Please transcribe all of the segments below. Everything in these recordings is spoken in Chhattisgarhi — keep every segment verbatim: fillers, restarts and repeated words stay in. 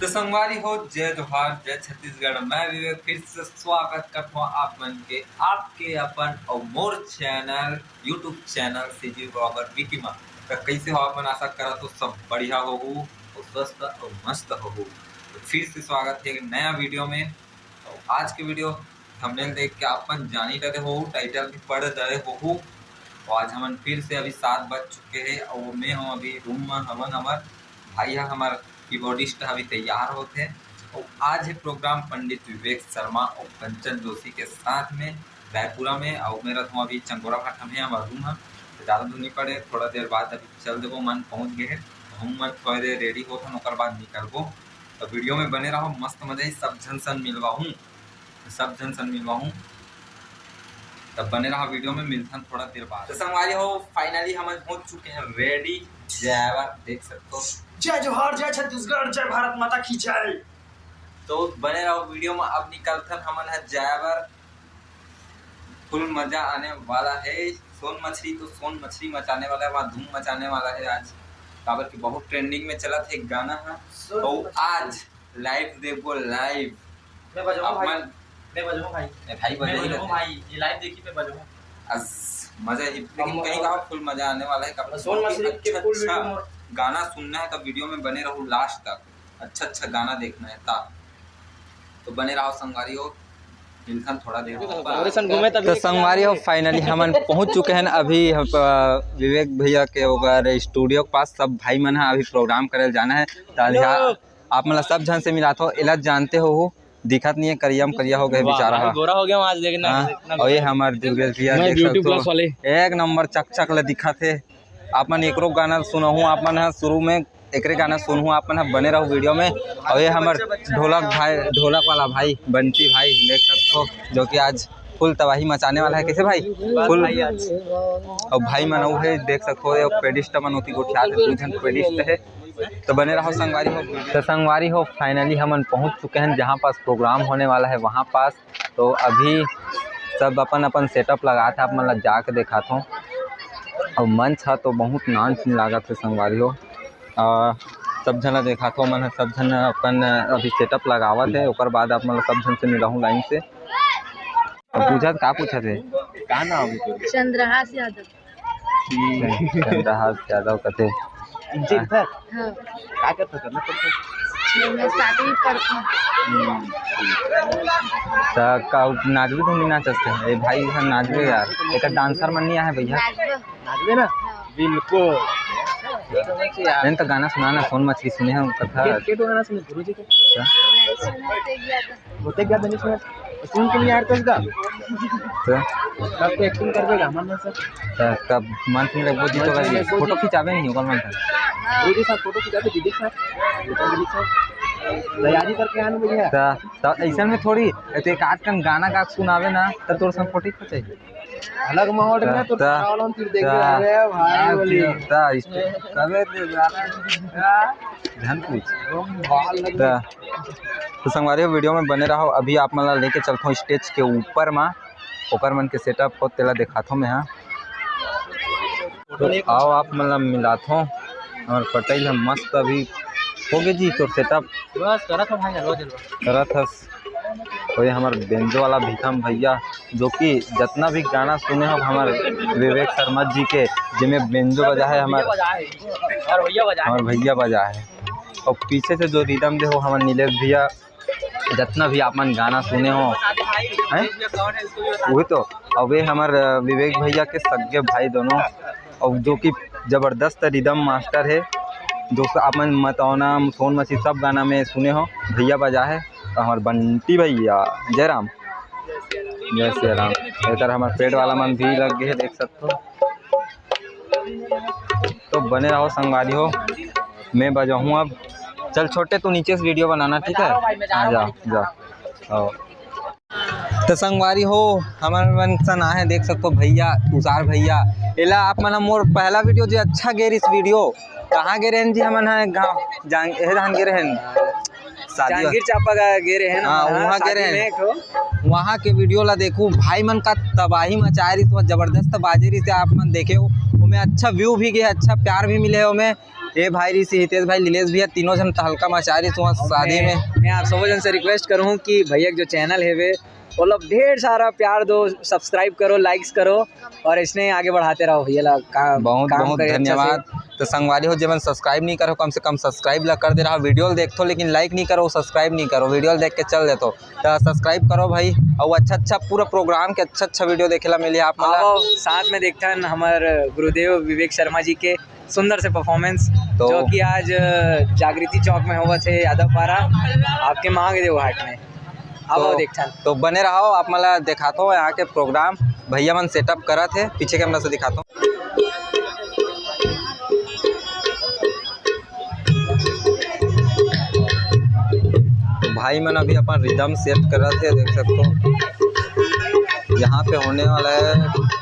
तो संगवारी हो, जय जोहार, जय छत्तीसगढ़। मैं विवेक फिर से स्वागत करता हूँ आप मन के, आपके अपन और मोर channel, YouTube channel CG blogger Vicky मा। तो कैसे हो आप मन? आशा करा तो सब बढ़िया होहू और स्वस्थ और मस्त होहू। तो फिर से स्वागत है एक नया वीडियो में। और आज के वीडियो थंबनेल देख के आप मन जानी डरे होहू, टाइटल भी पढ़ डरे होहू। और आज हमन फिर से अभी सात बज चुके हैं और मैं हूँ अभी रूम में, हवन हमर भाई है, हमार कीबोर्डिस्ट अभी तैयार होते हैं। और आज है प्रोग्राम पंडित विवेक शर्मा और कंचन जोशी के साथ में रायपुरा में। और मेरा तो अभी चंगोरा भाटा में हमारा रूम है, तो ज़्यादा दूर नहीं पड़े, थोड़ा देर बाद अभी चल देबो, मन पहुँच गए है। हम मन थोड़ी देर रेडी होथन, ओकर बाद निकलबो। तो वीडियो में बने रहो, मस्त मजा ही, सब झन सन मिलवा हूँ, सब झन सन मिलवा हूँ। तब बने रहा वीडियो में, मिलथन थोड़ा देर बाद। तो संगवारी हो, फाइनली हम हो चुके हैं रेडी। जय आवर, देख सकते हो। जय जोहार, जय छत्तीसगढ़, जय भारत माता की जय। तो बने रहो वीडियो में, अब निकलथन हमन है जय आवर। फुल मजा आने वाला है। सोन मछली तो सोन मछली मचाने वाला है, वहाँ धूम मचाने वाला है आज, काबर कि बहुत ट्रेंडिंग में चलत है गाना है। सोन तो मछली। आज लाइव देखो, लाइव। मैं बजाऊँ आप भाई? मन मैं बजाऊँ भाई? ए भाई, मैं बजाई बजाऊँ रहते। भाई, ये लाइव देखी, मैं बजाऊँ। अस, मजा ही, लेकिन हम कहीं कहा फुल मजा आने वाला है। काबर सोन बहुत ही मछली के अच्छा, फुल अच्छा वीडियो मोर गाना सुनना है तो वीडियो में बने रहो लास्ट तक। अच्छा अच्छा गाना देखना है ता, तो बने रहो संगवारी हो, मिलथन थोड़ा देर बाद। तो संगवारी हो, फाइनली हमन पहुंच चुके हैं अभी, अ, विवेक भैया के ओकर स्टूडियो के पास। सब भाई मन ह अभी प्रोग्राम करे जाना है। तो आप मन ला सब झन से मिलाथो, एला जानते हो, दिखत नहीं है, करिया में करिया हो गए वाह, बेचारा भाई, ह। गोरा हो गया आज, देखना, हाँ, इतना और ये गोरा। हमार दुर्गेश भैया, मैं देख ब्यूटी सकते हो, प्लस वाले। एक नंबर चकचक ले दिखत है। आप मन एकरो गाना सुनहू, आप मन ह शुरू में एकरे गाना सुनहू, आप मन ह बने रहो वीडियो में। और ये हमर ढोलक भाई, ढोलक वाला भाई बंटी भाई, देख सकते हो, जो कि आज फुल तबाही मचाने वाला है। कैसे भाई? फुल। और भाई मन अउ है, देख सकते हो, ये पेडिस्ट मन होती गोठियात है, दू झन पेडिस्ट है। तो बने रहो संगवारी हो। तो संगवारी हो, फाइनली हमन पहुंच चुके हैं जहां पास प्रोग्राम होने वाला है, वहां पास। तो अभी सब अपन अपन सेटअप लगात है, आप मन ला जाके देखात हो। और मंच ह तो बहुत नान सुन लागत है संगवारी हो। आ, सब झन ला देखात हो, मन ह सब झन अपन अभी सेटअप लगावत है, ओकर बाद आप मन ला सब झन से मिलाहूँ लाइन से। अब पूछत का पूछत है? का नाम है तोर? चंद्रहास यादव। चंद्रहास यादव कथे। तुमसे इधर? हाँ। का करता करना पड़ता? मैं सातवीं पढ़ता हूँ। त का नाचबे तो नहीं नाचते हैं? ए भाई, हम नाचबे यार। एक डांसर मन नहीं आए भैया। नाचबो। नाचबे ना? हाँ। बिल्कुल। नहीं तो गाना सुनाना, सोन मछली सुने हम कथा। के, के तो गाना सुने गुरु जी के? क्या? नहीं सुना, तो याद होते क्या बनी सुना? सुन के नहीं यार तो इसका। तो? तब तो एक्टिंग कर देगा, मन से। त-, तब मन से लगभग जी तो मन से भाई, लगभग फोटो जी। खिंचावे नहीं, ओकर मन से। दीदी साथ फोटो खिंचाते, दीदी साथ। दीदी साथ। तैयारी करके आने में है। त-, त-, ऐसन में थोड़ी, तो एक आध कन गाना गा सुनावे ना, तब तोर संग फोटो खिंचाई। अलग माहौल में तो त-, तावलन फिर देख त-, रहे हैं भाई, त-, बोली। त-, इस-, कबे तो गाना, ध्यान पूछ। भाल लगे। त-, तो संगवारी हो, वीडियो में बने रहो। अभी आप मन ला लेके चलथों स्टेज के ऊपर मा, ओकर मन के सेटअप हो, तेला देखाथों मैं, हाँ। तो आओ, आप मन ला मिलाथों। हमर पटेल ह मस्त अभी हो गे जी तोर सेटअप। बस करत हो भाई, हलवा जलवा। करत हस। तो ये हमर बेंजो वाला भीखम भैया, जो कि जितना भी गाना सुने हो हमर विवेक शर्मा जी के, जेमे बेंजो बजा है हमर, और भैया बजा है। हमर भैया बजा है। और पीछे से जो रिदम दे हो हमर नीलेश भैया, जितना भी आप मन गाना सुने हो, हैं? वही तो। और वे हमर, अ, विवेक भैया के सगे भाई दोनों, और जो कि जबरदस्त रिदम मास्टर है, जो कि आप मन मतौना, सोन मछली सब गाना में सुने हो, भैया बजा है। और हमर बंटी भैया, जय राम, जय श्री राम। इधर हमर पेड़ वाला मन भी लग गए, देख सकते हो। तो बने रहो संगवारी हो, मैं बजाहूँ अब। चल छोटे, तू नीचे से वीडियो बनाना, ठीक है? जा रहा हूँ भाई, मैं जा रहा हूँ हाँ, जा, भाई, जा। आओ। तो संगवारी हो, हमर मन सन आहे, देख सकथो भैया, तुषार भैया, एला आप मन ह मोर पहला वीडियो जे अच्छा गे रिहिस वीडियो, कहाँ गे रहेन जी? हमन ह गाँव जान, एहे धान गे रहेन, शादी जांजगीर चांपा गा गे रहेन, हाँ, हमन ह वहाँ गे शादी रहेन। में एक ठो। वहाँ के वीडियो ला देखू, भाई मन का तबाही मचाए रिहिस, तो जबरदस्त बाजे रिहिस, आप मन देखे हो, ओमे अच्छा व्यू भी गे, अच्छा प्यार भी मिले हे ओमे। ए भाई रिहिस, हितेश भाई, लीलेश भैया, तीनों झन तहलका मचाए रिहिस वहाँ और शादी मैं, में। मैं आप सबो झन से रिक्वेस्ट करूँ कि भैया के जो चैनल हेवे, मतलब ढेर सारा प्यार दो, सब्सक्राइब करो, लाइक्स करो और इसने आगे बढ़ाते रहो भैया ला काम, बहुत, काम बहुत करे अच्छा से। धन्यवाद। तो संगवारी हो, जेमन सब्सक्राइब नहीं करो, कम से कम सब्सक्राइब ला कर दे रहा। वीडियो ल देखथो लेकिन लाइक नहीं करो, सब्सक्राइब नहीं करो, वीडियो ल देख के चल देथो। तो सब्सक्राइब करो भाई, और अच्छा अच्छा पूरा प्रोग्राम के अच्छा अच्छा वीडियो देखे ला मिली आप मन ला। आओ, साथ में देखथन हमर गुरुदेव विवेक शर्मा जी के सुंदर से परफॉर्मेंस, तो जो कि आज, अ, जागृति चौक में होवत हे यादव पारा, आपके महादेव घाट में। अब तो, आओ देखथन। तो बने रहो, आप मन ला दिखाथो यहाँ के प्रोग्राम, भैया मन सेटअप करत हे, पीछे कैमरा से दिखाथो। भाई मन अभी अपन रिदम सेट करत हे, देख सकथो यहाँ पे होने वाला है।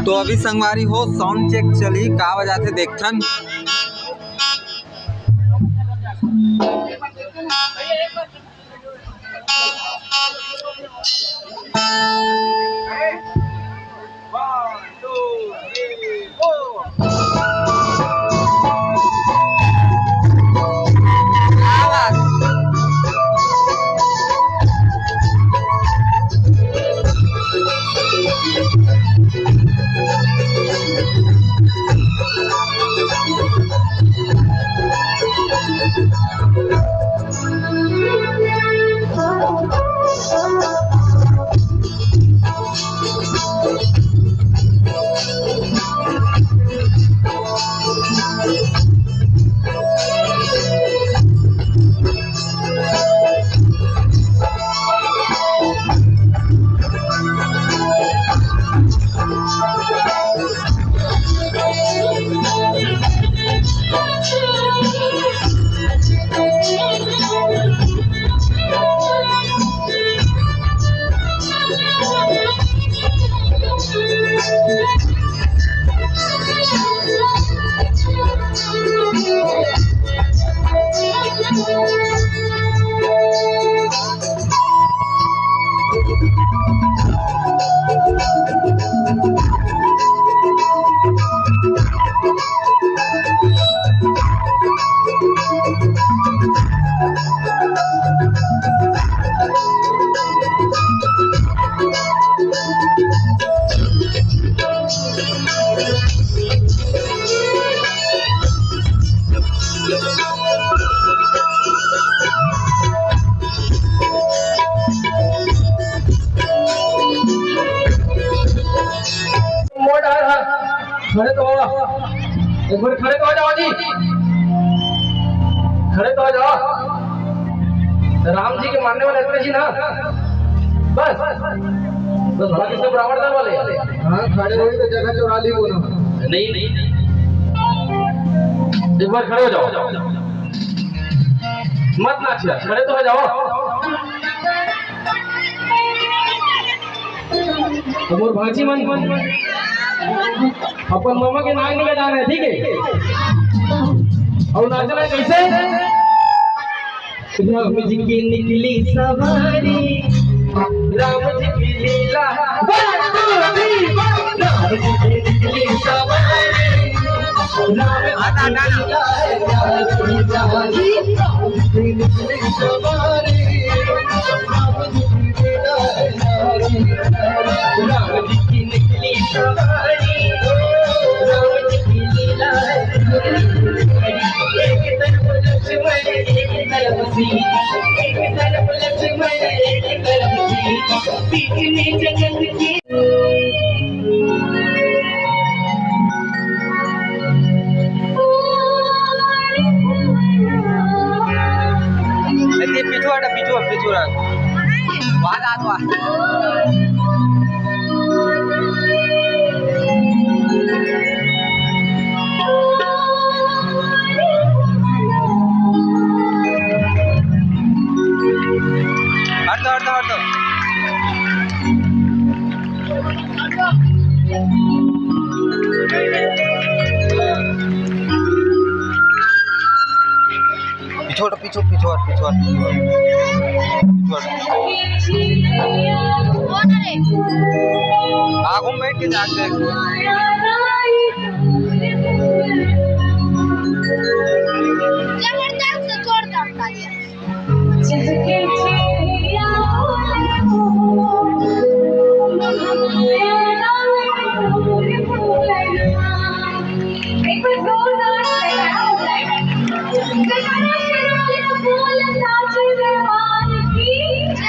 तो अभी संगवारी हो, साउंड चेक चली, का बजाथे देखथन। मोड़ आ रहा। खड़े तो हो, एक बार खड़े तो हो जाओ जी, खड़े तो हो जाओ। राम जी के मानने वाले इतने ही ना, बस। तो भला किसने बराबर दल वाले? हाँ, खड़े हो ही तो जगह चुरा ली बोलो। नहीं, नहीं, नहीं। एक बार खड़े हो जाओ। मत नाचिए, खड़े तो हो जाओ। तो मोर भांजी मन, अपन मामा के नाक निकाल जाना है, ठीक है? और नाचना है कैसे? राम जी की निकली सवारी, राम जी की लीला। One, two, three, four। Ram ji की निकली सवारी, राम जी की लीला। राम जी की निकली सवारी, राम जी की लीला। एक तरफ लक्ष्मण, एक तरफ सीता, बीच में जगत के। अरे, पिछुआ हटा, पिछुआ, पिछुआ। वहाँ जा, वहाँ। हट दो, हट दो, हट दो। पिछोड़, पिछोड़, पिछोड़, पिछोड़, पिछोड़। आगू में बैठ के जाके देख। जबरदस्त जोरदार तालियां। एक बार जोरदार से जयकारा हो जाए। जयकारा शेर वाले को बोल, साचे दरबार की जय।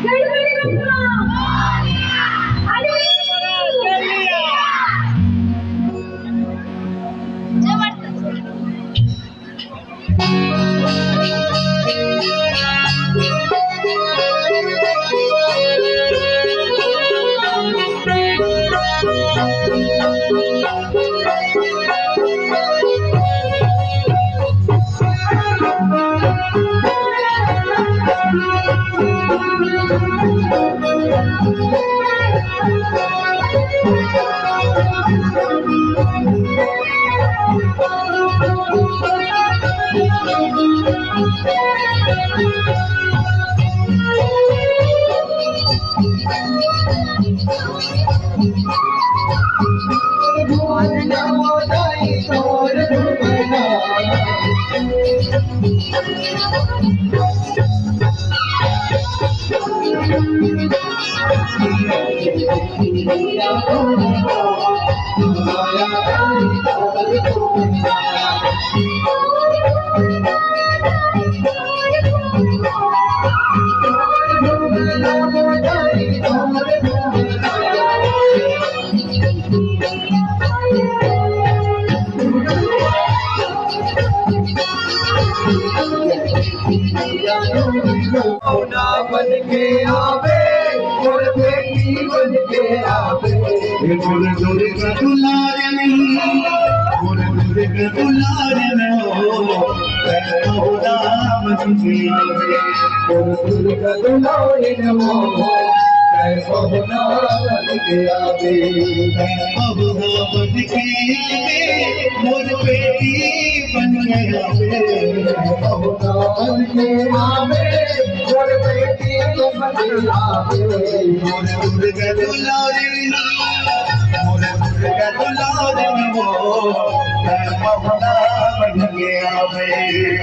गणपति बप्पा। अरे जबरदस्त। पहुना बन के आवे, मोर बेटी बन के आवे। मोर दुर्गा दुलारन, मोर दुर्गा दुलारन, ओ, पहुना बन के आवे। मोर दुर्गा दुलारन, ओ, पहुना बन के आवे। पहुना बन के आवे, मोर बेटी बन के आवे। पहुना बन के आवे, मोर बेटी बन के आवे। मोर दुर्गा दुलारी, मोर दुर्गा दुलारी, मोर पहुना बन के आवे।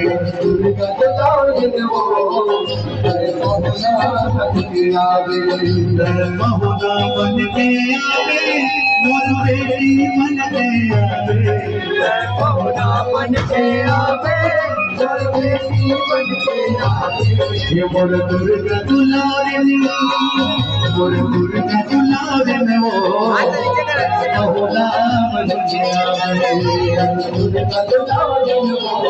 दुर्गा दुलारी, मोर पहुना बन के आवे, पहुना बन के आवे, मोर बेटी बन के आवे, पहुना बन के आवे, मोर बेटी बन के आवे। ये मोर दुर्गा दुलारी, मोर दुर्गा दुलारी, मोर पहुना बन के आवे, दुर्गा दुलारी, मोर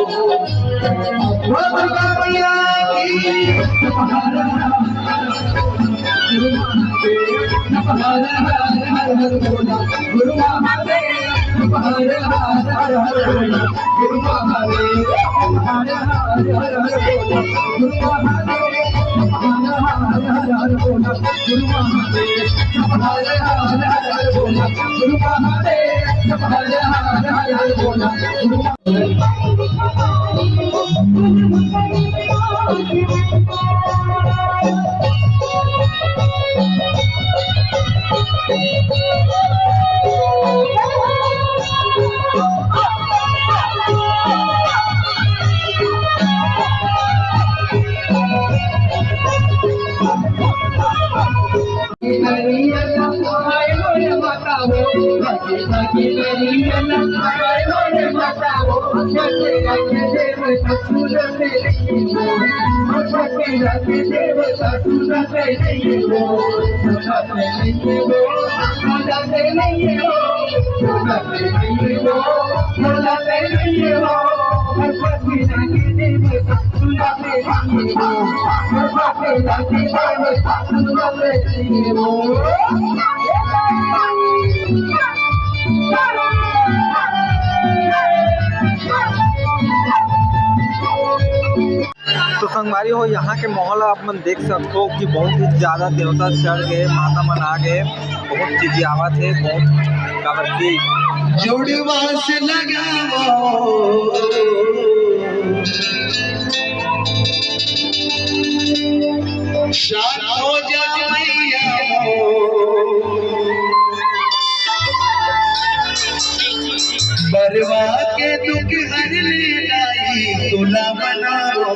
तो संगवारी हो, यहाँ के माहौल आप मन देख सकथो कि बहुत ही ज्यादा देवता चढ़ गए, माता मन आ गए, बहुत चीज आवत है, बहुत काबर की जुड़वा से लगावो, शांत हो जा मैया हो। बरवा के दुख हर ले दाई, तोला बनावो।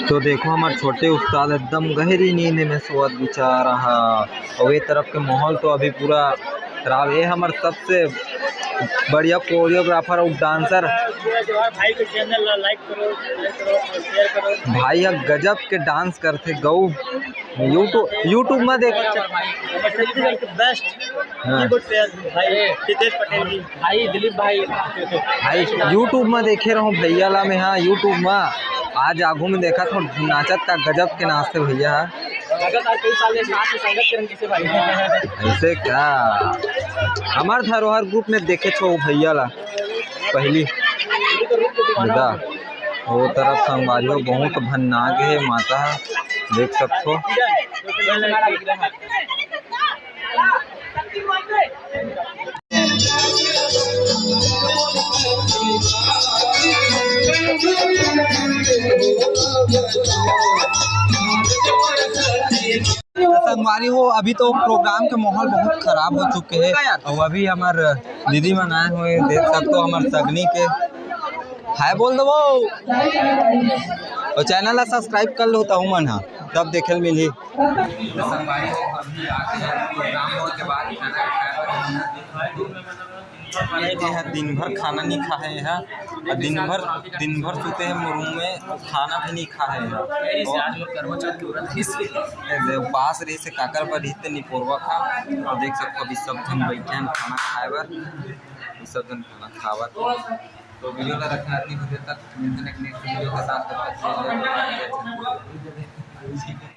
तो देखो, हमार छोटे उस्ताद एकदम गहरी नींद में सोवत बेचारा हा। और ये तरफ के माहौल तो अभी पूरा खराब है। हमर सबसे बढ़िया कोरियोग्राफर और डांसर। पूरा जवाहर भाई के चैनल ला लाइक करो, शेयर करो और शेयर करो। भाई ह गजब के डांस करथे, गऊ। YouTube, YouTube में देख। छत्तीसगढ़ के बेस्ट हाँ। कीबोर्ड प्लेयर भाई हितेश पटेल जी। भाई दिलीप भाई। भाई YouTube में देखे रहूं भैया ला मैं, हाँ YouTube में। आज आगू में देखा था नाचत का, गजब के नाचते भैया हा। लगातार कई साल ले साथ में संगत करन जैसे भाई। ऐसे क्या? हमार धरोहर ग्रुप में देखे छो भैया ला पहली बेटा। वो तरफ संगवारी हो बहुत भन्नाग है माता, देख सकथो। संगवारी हो, अभी तो प्रोग्राम के माहौल बहुत खराब हो चुके हैं और अभी हमार दीदी मन आए हुए, देख सकते हो हमार सगनी के। हाय बोल दो वो। और चैनल ला सब्सक्राइब कर लो, तहु मन हा तब देखे ल मिलही। संगवारी हो, अभी आके प्रोग्राम होए के बाद खाना खाए बर ये ह दिन भर खाना नहीं खाए ह, और दिन भर, दिन भर सुते हैं रूम में, खाना भी नहीं खाए ह। ये उपास रही से काकर बर ही ते निपोरवा खा। और देख सकते हो अभी सब झन बैठे हैं खाना खाए बर, ये सब झन खाना खावत। तो वीडियो ला रखना इतनी देर तक, मिलते हैं नेक्स्ट वीडियो के साथ, तब तक के लिए।